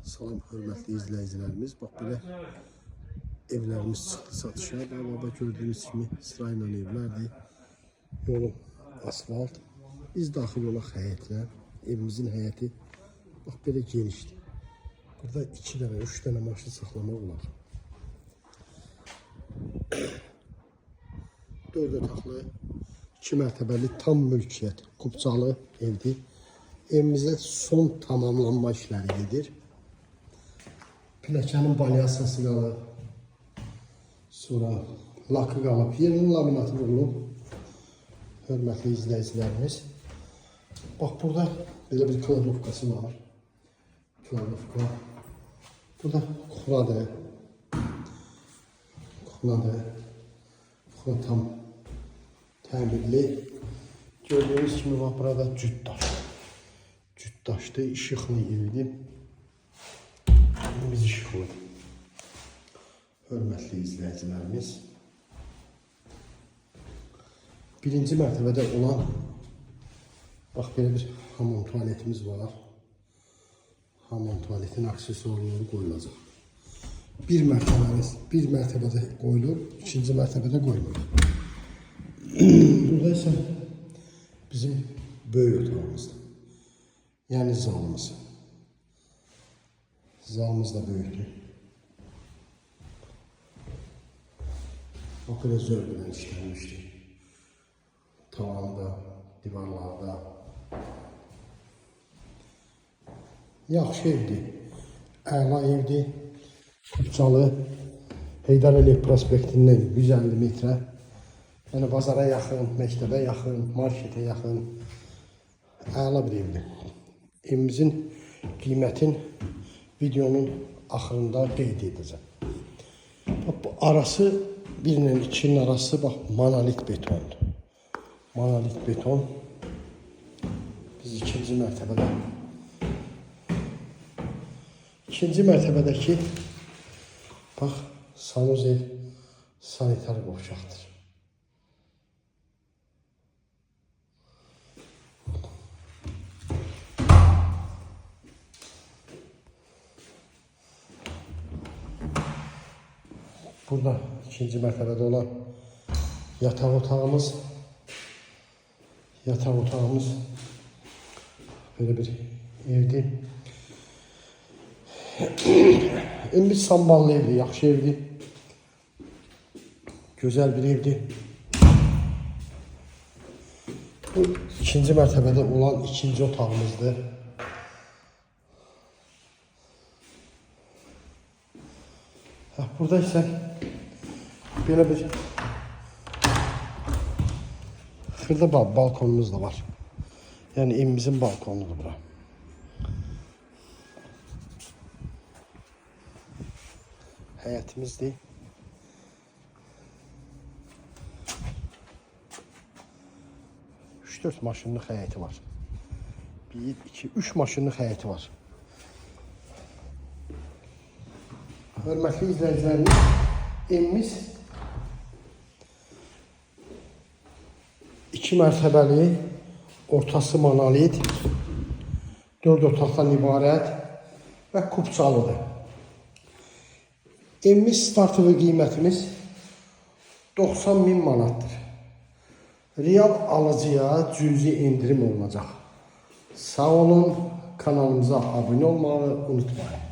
Salam hörmətli izləyicilərimiz. Bax belə evlərimiz çıxdı satışa. Bax, bax, gördüyünüz kimi sırayla evlərdir. Yolu asfalt. Biz daxil olaq həyətinə. Evimizin həyəti bax belə genişdir. Burada 2 dənə, 3 dənə maşın saxlamaq olar. 4 otaqlı, 2 mərtəbəli tam mülkiyyət, kupçalı evdir. Evimizdə son tamamlanma işləri gedir. Pilləkənin balyasası qalıb. Sonra lakı qalıb. Yerinin laminatı vurulub. Hörmətli izləyicilərimiz. Bax burada belə bir kladovkası var. Kladovka. Burada kuxladır. Kuxladır. Kuxla tam təmirli. Gördüyünüz kimi bax burada cüt daş. Cüt daşdır, işıqlı evdir. Evimiz işıqlıdır. Hörmətli izləyicilərimiz. Birinci mərtəbədə olan bax belə bir hamam tualetimiz var. Hamam tualetin aksesuarları qoyulacaq. Bir mərtəbəmiz bir mərtəbədə qoyulur, ikinci mərtəbədə qoyulmur. Burada isə bizim böyük otağımızdır. Yəni zalımız. Zalımız da böyükdür. Bax belə zövqlə işlənmişdir. Tavanda, divarlarda. Yaxşı evdir. Əla evdir. Kupçalı. Heydər Əliyev prospektindən 150 metrə. Yəni bazara yaxın, məktəbə yaxın, marketə yaxın. Əla bir evdir. Evimizin qiymətin videonun axırında qeyd edəcəm. Bax, bu arası 1 ilə 2-nin arası bax monolit betondur. Monolit beton. Biz ikinci mərtəbədə. İkinci mərtəbədəki bax sanuzel sanitar qovşaqdır. Burada ikinci mərtəbədə olan yataq otağımız. Yataq otağımız belə bir evdir. Evimiz samballı evdir, yaxşı evdir. Gözəl bir evdir. Bu ikinci mərtəbədə olan ikinci otağımızdır. Hə, burada isə belə bir xırda balkonumuz da var. Yəni evimizin balkonudur bura. Həyətimizdir. Üç dörd maşınlıq həyəti var. 1, 2, 3 maşınlıq həyəti var. Hörmətli izləyicilərimiz, evimiz 2 mərtəbəli, ortası monolit, 4 otaqdan ibarət və kupçalıdır. Evimiz startovu qiymətimiz 90 min manatdır. Real alıcıya cüzi endirim olunacaq. Sağ olun, kanalımıza abunə olmağı unutmayın.